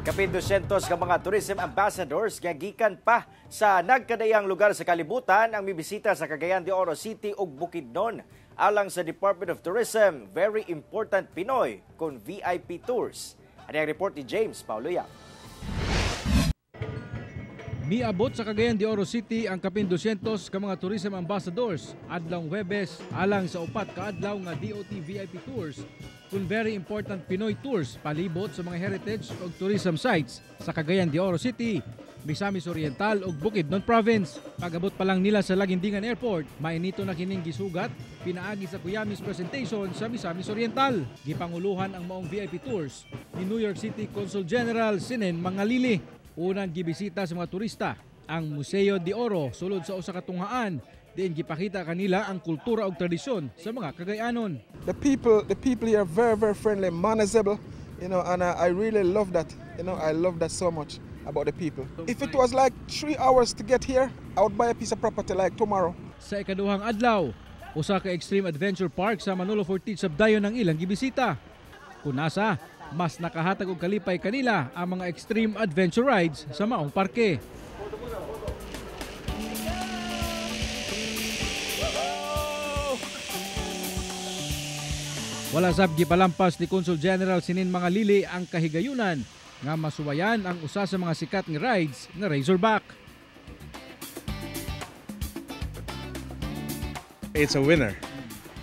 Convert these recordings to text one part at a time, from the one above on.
Kapin 200 ka mga tourism ambassadors nga gikan pa sa nagkadayang lugar sa kalibutan ang mibisita sa Cagayan de Oro City ug Bukidnon alang sa Department of Tourism Very Important Pinoy kon VIP Tours. Ani ang report ni James Paulo Yap. Miabot sa Cagayan de Oro City ang kapin 200 ka mga tourism ambassadors adlawng Huwebes alang sa upat ka adlaw nga DOT VIP Tours kun Very Important Pinoy Tours palibot sa mga heritage ug tourism sites sa Cagayan de Oro City, Misamis Oriental ug Bukidnon Province. Pag-abot pa lang nila sa Laguindingan Airport, mainito na kining gisugat pinaagi sa Kuyamis presentation sa Misamis Oriental. Gipanguluhan ang maong VIP Tours ni New York City Consul General Sinen Mangalili. Unang gibisita sa mga turista ang Museo de Oro sulod sa usa ka tunghaan diin gipakita kanila ang kultura ug tradisyon sa mga Cagayanon. The people here are very, very friendly, manageable, and I really love that. I love that so much about the people. If it was like 3 hours to get here, I would buy a piece of property like tomorrow. Sa ikaduhang adlaw, usa ka extreme adventure park sa Manolo Fortich Sabdayon ang ilang gibisita. Kunasa, mas nakahatag og kalipay kanila ang mga extreme adventure rides sa maong parke. Wala sab gipalampas ni Consul General Sinin Mangalili ang kahigayunan nga masuwayan ang usa sa mga sikat nga rides nga Razorback. It's a winner,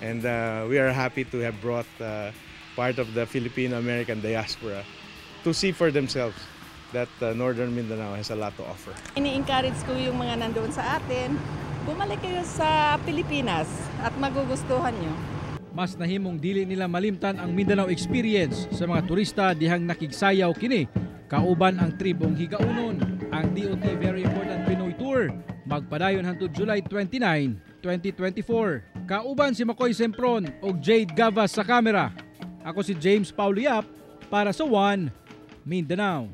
and we are happy to have brought part of the Filipino-American diaspora to see for themselves that Northern Mindanao has a lot to offer. Ini-encourage ko yung mga nandoon sa atin, bumalik kayo sa Pilipinas at magugustuhan nyo. Mas nahimong dili nila malimtan ang Mindanao experience sa mga turista dihang nakigsayaw kini kauban ang tribong Higaunon. Ang DOT Very Important Pinoy Tour magpadayon hangtod July 29, 2024. Kauban si Makoy Sempron ug Jade Gavas sa kamera. Ako si James Paulo Yap para sa One Mindanao.